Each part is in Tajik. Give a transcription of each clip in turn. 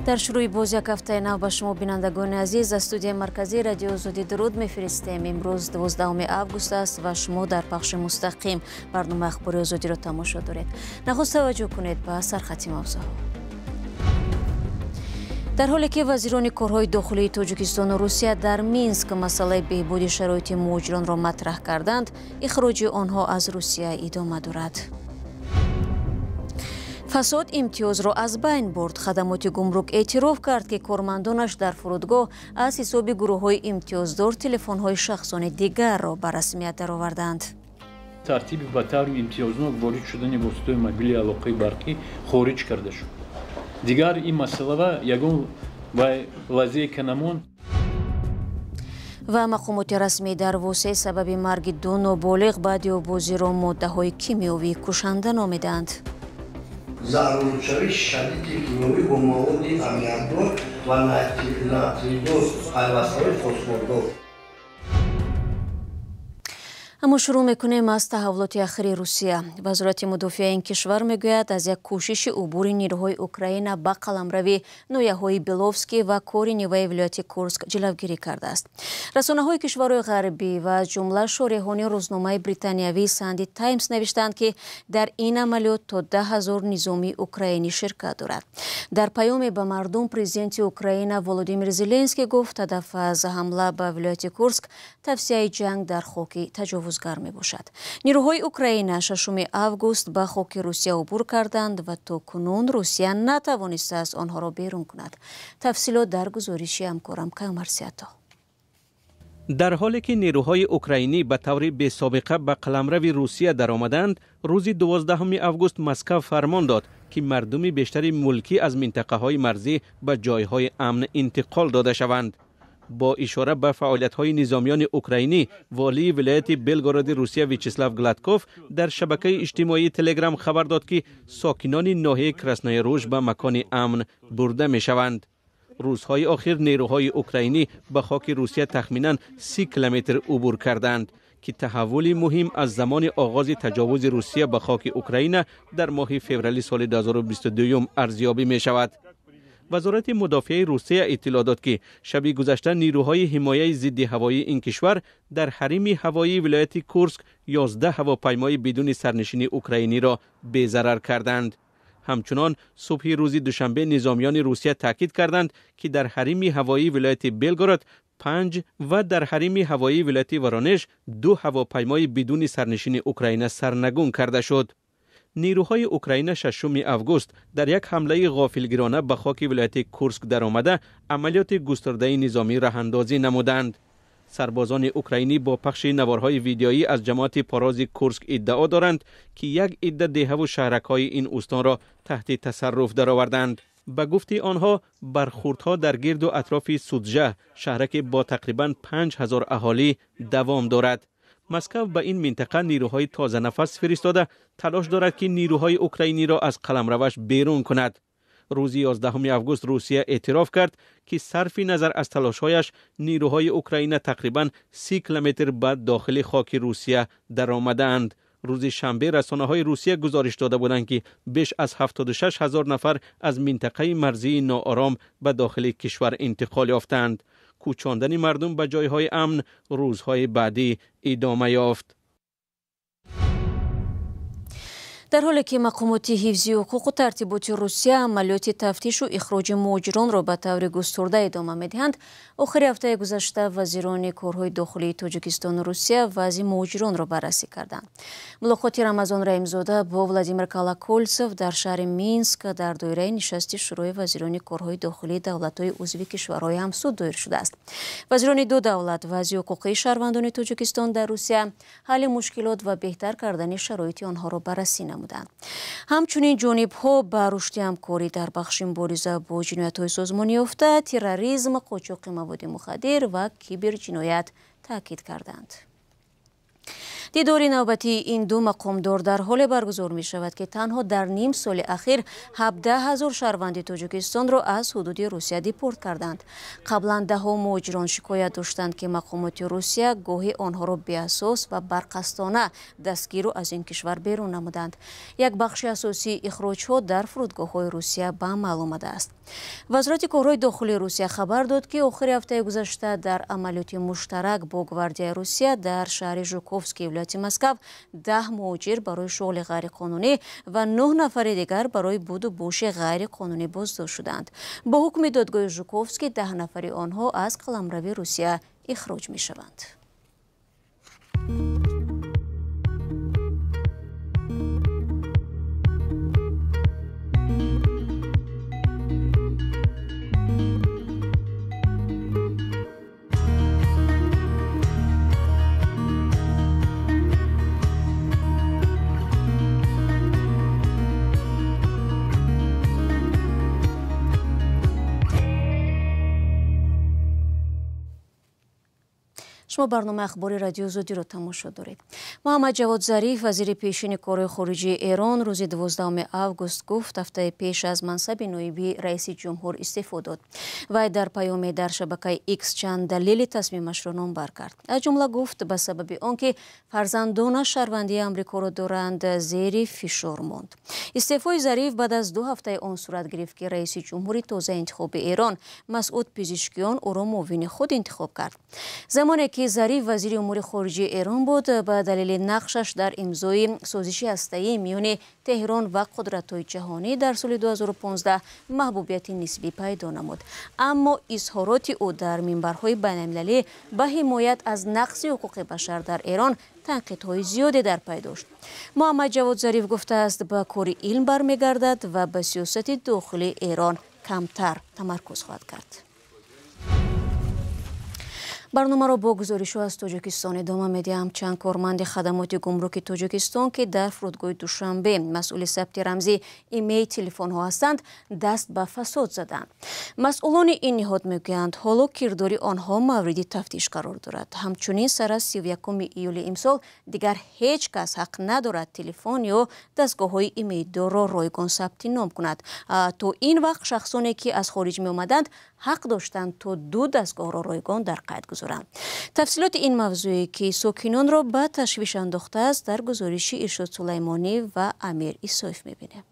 Дар шурӯи боз як ҳафтаи нав ба шумо, бинандагони азиз, аз студияи марказии Радиои Озодӣ дуруд мефиристем. Имрӯз 12 август аст ва шумо дар пахши мустақим барномаи Ахбори Озодиро тамошо доред. Нахуст таваҷҷӯҳ кунед ба сархати мавзӯъ. Дар ҳоле ки вазирони корҳои дохилии Тоҷикистону Русия дар Минск масъалаи беҳбуди шароити муҳоҷиронро матраҳ карданд, ихроҷи онҳо аз Русия идома дорад. Фасод имтиёзро аз байн бурд. Хадамоти гумрук эътироф кард, ки кормандонаш дар фурудгоҳ аз ҳисоби гурӯҳҳои имтиёздор телефонҳои шахсони дигарро ба расмият дароварданд. Тартиби ба таври имтиёзнок ворид шудани воситаҳои мобилии алоқаи барқӣ хориҷ карда шуд. Дигар ин масъалава ягон лазейка намонд. Ва мақомоти расмӣ дар Восеъ сабаби марги ду ноболиғ баъди обозиро моддаҳои кимиёвии кушанда номиданд. Заҳролудшавии шадиди кимиёвӣ бо маводи аммиакдор ва натрийдор, пайвастҳои фосфордор. Аммо шурӯъ мекунем аз таҳаввулоти ахири Русия. Вазорати мудофиаи ин кишвар мегӯяд, аз як кӯшиши убури нирӯҳои Украина ба қаламрави ноҳияҳои Беловский ва Кориневаи вилояти Курск ҷилавгирӣ кардааст. Расонаҳои кишварҳои ғарбӣ ва аз ҷумла шореҳони рӯзномаи британиявии Санди Таймс навиштанд, ки дар ин амалиёт то 10 000 низомии украинӣ ширкат дорад. Дар паёме ба мардум президенти Украина Володимир Зеленский гуфт, ҳадаф аз ҳамла ба вилояти Курск тавсеаи ҷанг дар хоки таҷовузгар мебошад. Нирӯҳои Украина 6 август ба хоки Русия убур карданд ва то кунун Русия натавонистааст онҳоро берун кунад. Тафсилот дар гузориши ҳамкорам Камарсиято. Дар ҳоле ки нерӯҳои украинӣ ба таври бесобиқа ба қаламрави Русия даромаданд, рӯзи 12 август Москав фармон дод, ки мардуми бештари мулкӣ аз минтақаҳои марзӣ ба ҷойҳои амн интиқол дода шаванд. Бо ишора ба фаъолиятҳои низомиёни украинӣ, волии вилояти Белгороди Русия Вячеслав Гладков дар шабакаи иҷтимоии Телеграм хабар дод, ки сокинони ноҳияи Краснои Руж ба макони амн бурда мешаванд. Рӯзҳои охир нерӯҳои украинӣ ба хоки Русия тахминан 30 километр убур карданд, ки таҳаввули муҳим аз замони оғози таҷовузи Русия ба хоки Украина дар моҳи феврали соли 2022 арзёбӣ мешавад. Вазорати мудофиаи Русия иттилоъ дод, ки шаби гузашта нирӯҳои ҳимояи зидди ҳавоии ин кишвар дар ҳарими ҳавоии вилояти Курск 11 ҳавопаймои бидуни сарнишини украиниро безарар карданд. Ҳамчунон субҳи рӯзи душанбе низомиёни Русия таъкид карданд, ки дар ҳарими ҳавоии вилояти Белгород панҷ ва дар ҳарими ҳавоии вилояти Воронеж ду ҳавопаймои бидуни сарнишини Украина сарнагун карда шуд. Нирӯҳои Украина 6 август дар як ҳамлаи ғофилгирона ба хоки вилояти Курск даромада, амалиёти густурдаи низомӣ роҳандозӣ намуданд. Сарбозони украинӣ бо пахши наворҳои видеоӣ аз ҷамоати Порози Курск иддао доранд, ки як идда деҳаву шаҳракҳои ин устонро таҳти тасарруф дароварданд. Ба гуфти онҳо, бархурдҳо дар гирду атрофи Суджа, шаҳраке бо тақрибан 5000 аҳолӣ, давом дорад. Москав ба ин минтақа нирӯҳои тозанафас фиристода, талош дорад, ки нирӯҳои украиниро аз қаламраваш берун кунад. Рӯзи 11 август Русия эътироф кард, ки сарфи назар аз талошҳояш нирӯҳои Украина тақрибан 30 километр ба дохили хоки Русия даромадаанд. Рӯзи шанбе расонаҳои Русия гузориш дода буданд, ки беш аз 76 ҳазор нафар аз минтақаи марзии ноором ба дохили кишвар интиқол ёфтаанд. Кӯчондани мардум ба ҷойҳои амн рӯзҳои баъдӣ идома ёфт. Дар ҳоле ки мақомоти ҳифзи ҳуқуқу тартиботи Русия амалиёти тафтишу ихроҷи муҳоҷиронро ба таври густурда идома медиҳанд, охири ҳафтаи гузашта вазирони корҳои дохилии Тоҷикистону Русия вазъи муҳоҷиронро баррасӣ карданд. Мулоқоти Рамазон Раҳимзода бо Владимир Колоколцев дар шаҳри Минск дар доираи нишасти Шӯрои вазирони корҳои дохилии давлатҳои узви кишварҳои ҳамсуд доир шудааст. Вазирони ду давлат вазъи ҳуқуқии шаҳрвандони Тоҷикистон дар Русия, ҳалли мушкилот ва беҳтар кардани шароити онҳоро баррасӣ намуданд. Ҳамчунин ҷонибҳо ба рушди ҳамкорӣ дар бахши мубориза бо ҷиноятҳои созмонёфта, терроризм, қочоқи маводи мухаддир ва киберҷиноят таъкид карданд. Дидори навбатии ин ду мақомдор дар ҳоле баргузор мешавад, ки танҳо дар ним соли ахир 17 000 шаҳрванди Тоҷикистонро аз ҳудуди Русия депорт карданд. Қаблан даҳҳо муҳоҷирон шикоят доштанд, ки мақомоти Русия гоҳи онҳоро беасос ва барқасдона дастгиру аз ин кишвар берун намуданд. Як бахши асосии ихроҷҳо дар фурудгоҳҳои Русия ба амал омадааст. Вазорати корҳои дохилии Русия хабар дод, ки охири ҳафтаи гузашта дар амалиёти муштарак бо гвардияи Русия дар шаҳри Жуковский вилояти Москав 10 муҳоҷир барои шуғли ғайриқонунӣ ва 9 нафари дигар барои буду боши ғайриқонунӣ боздошт шуданд. Бо ҳукми додгоҳи Жуковский 10 нафари онҳо аз қаламрави Русия ихроҷ мешаванд. Шумо барномаи ахбори Радиои Озодиро тамошо доред. Муҳаммад Ҷавод Зариф, вазири пешини корҳои хориҷии Эрон, рӯзи 12 август гуфт, ҳафтаи пеш аз мансаби ноиби раиси ҷумҳур истеъфо дод. Вай дар паёме дар шабакаи Икс чанд далели тасмимашро номбар кард. Аз ҷумла гуфт, ба сабаби он ки фарзандонаш шаҳрвандии Амрикоро доранд, зери фишор монд. Истеъфои Зариф баъд аз 2 ҳафтаи он сурат гирифт, ки раиси ҷумҳури тозаинтихоби Эрон Масъуд Пизишкиён ӯро муовини худ интихоб кард. Замоне ки Зариф вазири умури хориҷии Эрон буд, ба далели нақшаш дар имзои созиши ҳастаӣ миёни Теҳрон ва қудратҳои ҷаҳонӣ дар соли 2015 маҳбубияти нисбӣ пайдо намуд. Аммо изҳороти ӯ дар минбарҳои байналмилалӣ ба ҳимоят аз нақси ҳуқуқи башар дар Эрон танқидҳои зиёде дар пай дошт. Муҳаммад Ҷавод Зариф гуфтааст, ба кори илм бармегардад ва ба сиёсати дохилии Эрон камтар тамаркуз хоҳад кард. Барномаро бо гузоришҳо аз Тоҷикистон идома медиҳам. Чанд корманди хадамоти гумруки Тоҷикистон, ки дар фурудгоҳи Душанбе масъули сабти рамзи имейи телефонҳо ҳастанд, даст ба фасод заданд. Масъулони ин ниҳод мегӯянд, ҳоло кирдори онҳо мавриди тафтиш қарор дорад. Ҳамчунин сар аз 31 июли имсол дигар ҳеҷ кас ҳақ надорад телефон ё дастгоҳҳои имейдорро ройгон сабти ном кунад. То ин вақт шахсоне, ки аз хориҷ меомаданд, ҳақ доштанд то 2 дастгоҳро ройгон дар қайд гузоранд. Тафсилоти ин мавзӯе, ки сокинонро ба ташвиш андохтааст, дар гузориши Иршод Сулаймонӣ ва Амир Исоев мебинем.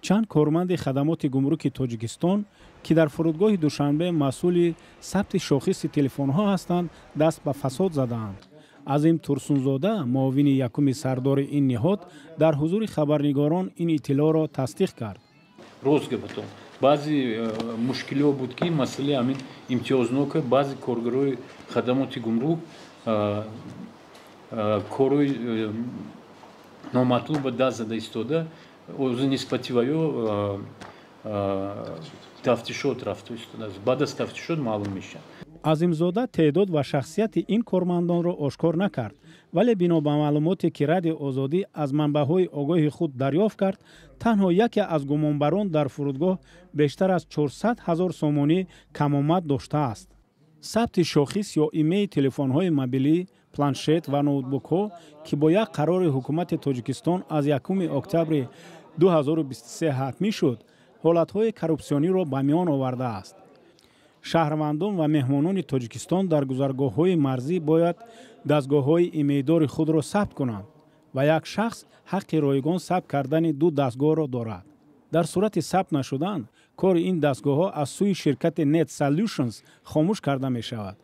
Чанд корманди хадамоти гумруки Тоҷикистон, ки дар фурудгоҳи Душанбе масъули сабти шохиси телефонҳо ҳастанд, даст ба фасод задаанд. Азим Турсунзода, муовини якуми сардори ин ниҳод, дар ҳузури хабарнигорон ин иттилоъро тасдиқ кард. Рост гапатон, баъзе мушкилиҳо буд, ки масъалаи ҳамин имтиёзнока баъзе коргарои хадамоти гумрук корҳои номатлуба даст зада истода, озу нисбати ваё тафтишот рафта истодааст. Баъд аз тафтишот маълум мешавад. Азимзода теъдод ва шахсияти ин кормандонро ошкор накард, вале бино ба маълумоте, ки Радиои Озодӣ аз манбаъҳои огоҳи худ дарёфт кард, танҳо яке аз гумонбарон дар фурудгоҳ бештар аз 400 000 сомонӣ камомад доштааст. Сабти шохис ё имейи телефонҳои мобилӣ, планшет ва ноутбукҳо, ки бо як қарори ҳукумати Тоҷикистон аз 1 октябри 2023 ҳатмӣ шуд, ҳолатҳои коррупсиониро ба миён овардааст. Шаҳрвандон ва меҳмонони Тоҷикистон дар гузаргоҳҳои марзӣ бояд дастгоҳҳои имейдори худро сабт кунанд ва як шахс ҳаққи ройгон сабт кардани 2 дастгоҳро дорад. Дар сурати сабт нашудан, кори ин дастгоҳҳо аз сӯи ширкати Net Solutions хомӯш карда мешавад.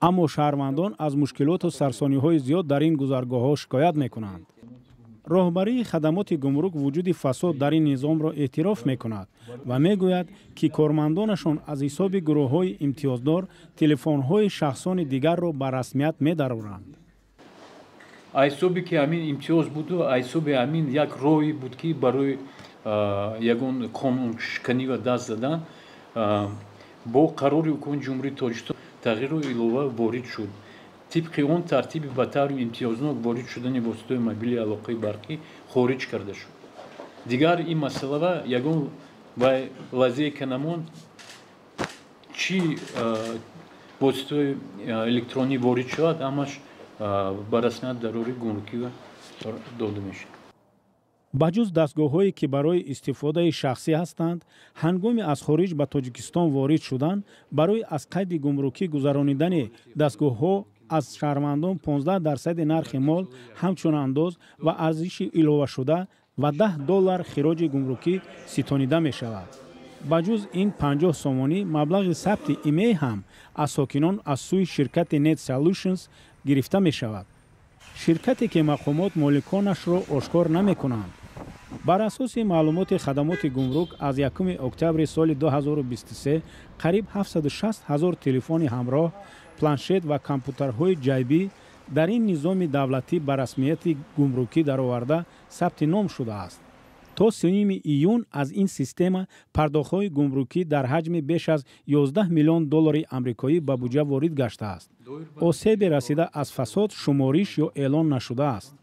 Аммо шаҳрвандон аз мушкилоту сарсониҳои зиёд дар ин гузаргоҳҳо шикоят мекунанд. Роҳбарии хадамоти гумрук вуҷуди фасод дар ин низомро эътироф мекунад ва мегӯяд, ки кормандонашон аз ҳисоби гурӯҳҳои имтиёздор телефонҳои шахсони дигарро ба расмият медароранд. Ҳисобе ки ҳамин имтиёз буду, ҳисоби ҳамин як роҳе буд, ки барои ягон қонуншиканӣ ва даст задан бо қарори ҳукумати Ҷумҳурии Тоҷикистон тағйиру илова ворид шуд. Тибқи он тартиби ба таври имтиёзнок ворид шудани воситаҳои мобилии алоқаи барқӣ хориҷ карда шуд. Дигар ин масъалава ягон вай лазейка намонд, чӣ воситаҳои электронӣ ворид шавад, ҳамаш ба расмият дарори гумрукӣ дода мешавад. Ба ҷуз дастгоҳҳое, ки барои истифодаи шахсӣ ҳастанд, ҳангоми аз хориҷ ба Тоҷикистон ворид шудан барои аз қайди гумрукӣ гузаронидани дастгоҳҳо аз шаҳрвандон 15% нархи мол ҳамчун андоз ва арзиши иловашуда ва $10 хироҷи гумрукӣ ситонида мешавад. Ба ҷуз ин 50 сомонӣ маблағи сабти имей ҳам аз сокинон аз сӯи ширкати Net Solutions гирифта мешавад, ширкате ки мақомот моликонашро ошкор намекунанд. Бар асоси маълумоти хадамоти гумрук аз 1 октябри соли 2023 қариб 760 ҳазор телефони ҳамроҳ, планшет ва компютерҳои ҷайбӣ дар ин низоми давлатӣ ба расмияти гумрукӣ дароварда сабти ном шудааст. То 3 июн аз ин система пардохтҳои гумрукӣ дар ҳаҷми беш аз 11 миллион доллари амрикоӣ ба буҷа ворид гаштааст. Осебе расида аз фасод шумориш ё эълон нашудааст.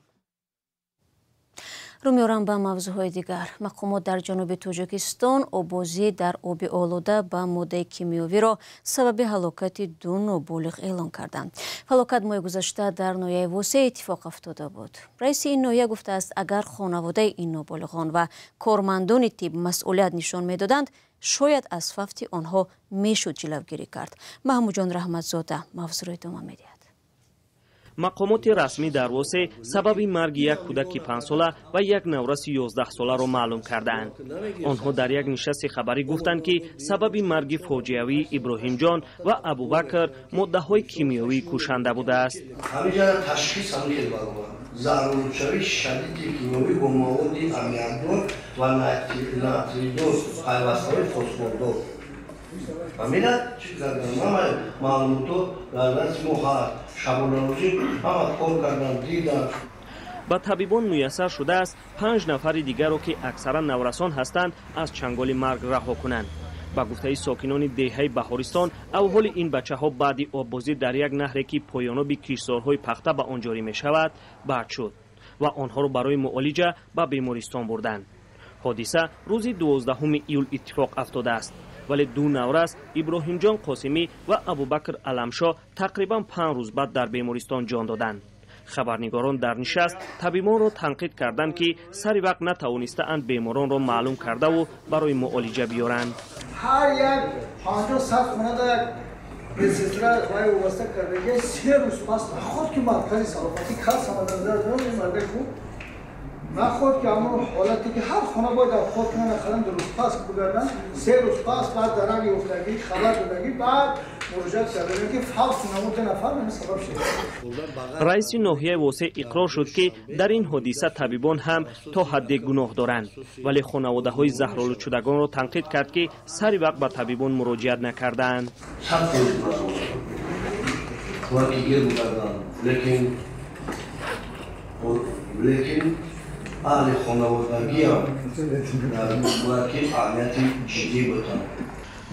Рӯ меорам ба мавзӯъҳои дигар. Мақомот дар ҷануби Тоҷикистон обозӣ дар оби олуда ба моддаи кимиёвиро сабаби ҳалокати ду ноболиғ эълон карданд. Ҳалокат моҳи гузашта дар ноҳияи Восеъ иттифоқ афтода буд. Раиси ин ноҳия гуфтааст, агар хонаводаи ин ноболиғон ва кормандони тиб масъулият нишон медоданд, шояд аз фавти онҳо мешуд ҷилавгирӣ кард. Маҳмудҷон Раҳматзода мавзӯъро идома медиҳад. Мақомоти расмӣ дар Восеъ сабаби марги як кӯдаки 5-сола ва як навраси 11-соларо маълум кардаанд. Онҳо дар як нишасти хабарӣ гуфтанд, ки сабаби марги фоҷиавии Иброҳимҷон ва Абубакр моддаҳои кимиёвии кушанда будааст. Ҳамиҷа ташхис ҳамин хел баромад. Заҳролудшавии шадиди кимиёвӣ бо маводи аммиакдор ва натридор, пайвастаҳои фосфордор. Ҳамина чӣ кардан? Ҳама маълумотҳо дар дасти мо ҳаст. Шабонарӯзӣ ҳама кор кардан, дидан. Ба табибон муяссар шудааст 5 нафари дигарро, ки аксаран наврасон ҳастанд, аз чанголи марг раҳо кунанд. Ба гуфтаи сокинони деҳаи Баҳористон, авҳоли ин бачаҳо баъди оббозӣ дар як наҳре, ки поёноби киштзорҳои пахта ба он ҷорӣ мешавад, бад шуд ва онҳоро барои муолиҷа ба бемористон бурданд. Ҳодиса рӯзи 12 июл иттифоқ афтодааст, вале ду наврас Иброҳимҷон Қосимӣ ва Абубакр Аламшо тақрибан 5 рӯз баъд дар бемористон ҷон доданд. Хабарнигорон дар нишаст табибонро танқид карданд, ки сари вақт натавонистаанд беморонро маълум кардаву барои муолиҷа биёранд. Ҳар як 50-100 хонада як медсестра вай вобаста кардаги 3 рӯз пас наход, ки маркази саломатӣ кас самадандар мардак хуб наход, ки ҳамон ҳолате ки ҳар хона бояд обход кунанд, ақаллан 2 рӯз пас бигарданд. 3 рӯз пас баъд дарак ёфтагӣ, хабар додагӣ, баъд муроҷиат кардагӣ, ки фавти намуд 2 нафар ҳамин сабаб шуд. Раиси ноҳияи Восеъ иқрор шуд, ки дар ин ҳодиса табибон ҳам то ҳадде гуноҳ доранд, вале хонаводаҳои заҳролудшудагонро танқид кард, ки сари вақт ба табибон муроҷиат накардаанд. Лекин аҳли хонаводагиам бояд ки аҳамияти ҷиддӣ бутанд.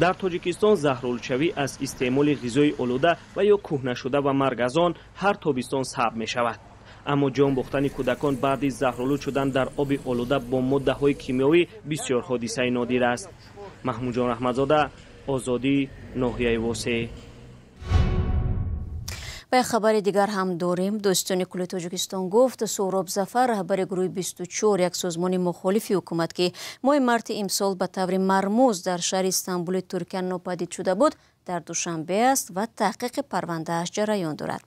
Дар Тоҷикистон заҳролудшавӣ аз истеъмоли ғизои олуда ва ё кӯҳнашуда ва марг аз он ҳар тобистон сабб мешавад. Аммо ҷон бохтани кӯдакон баъди заҳролуд шудан дар оби олуда бо моддаҳои кимиёвӣ бисёр ҳодисаи нодир аст. Маҳмудҷон Раҳматзода, Озодӣ, ноҳияи Восеъ. Ба як хабари дигар ҳам дорем. Дӯстони кулли Тоҷикистон гуфт, Суҳроб Зафар, раҳбари гурӯҳи 24, як созмони мухолифи ҳукумат, ки моҳи марти имсол ба таври мармуз дар шаҳри Истанбули Туркия нопадид шуда буд, дар Душанбе аст ва таҳқиқи парвандааш ҷараён дорад.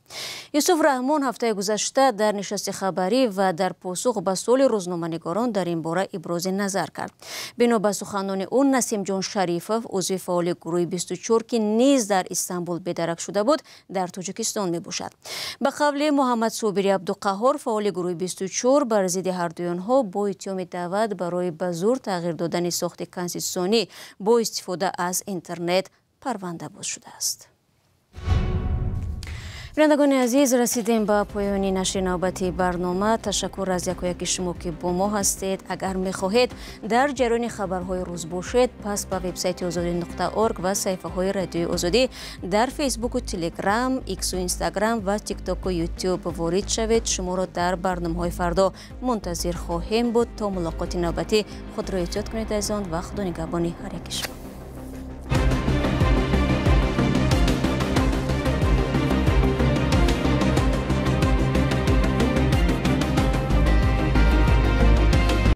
Юсуф Раҳмон ҳафтаи гузашта дар нишасти хабарӣ ва дар посух ба суоли рӯзноманигорон дар ин бора ибрози назар кард. Бино ба суханони ӯ, Насимҷон Шарифов, узви фаъоли гурӯҳи 24, ки низ дар Истанбул бедарак шуда буд, дар Тоҷикистон мебошад. Ба қавли Муҳаммад Собири Абдуқаҳҳор, фаъоли гурӯҳи 24 бар зидди ҳардуи онҳо бо иттиҳоми даъват барои ба зур тағйир додани сохти конститутсионӣ бо истифода аз интернет парванда боз шудааст. Бинандагони азиз, расидем ба поёни нашри навбати барнома. Ташаккур аз яку яки шумо, ки бо мо ҳастед. Агар мехоҳед дар ҷараёни хабарҳои рӯз бошед, пас ба вебсайти озодӣ.орг ва саҳифаҳои Радиои Озодӣ дар Фейсбуку Телеграм, Иксу Инстаграм ва Тиктоку Ютуб ворид шавед. Шуморо дар барномаҳои фардо мунтазир хоҳем буд. То мулоқоти навбатӣ худро эҳтиёт кунед, азизон, ва худо нигаҳбони ҳар яки шумо.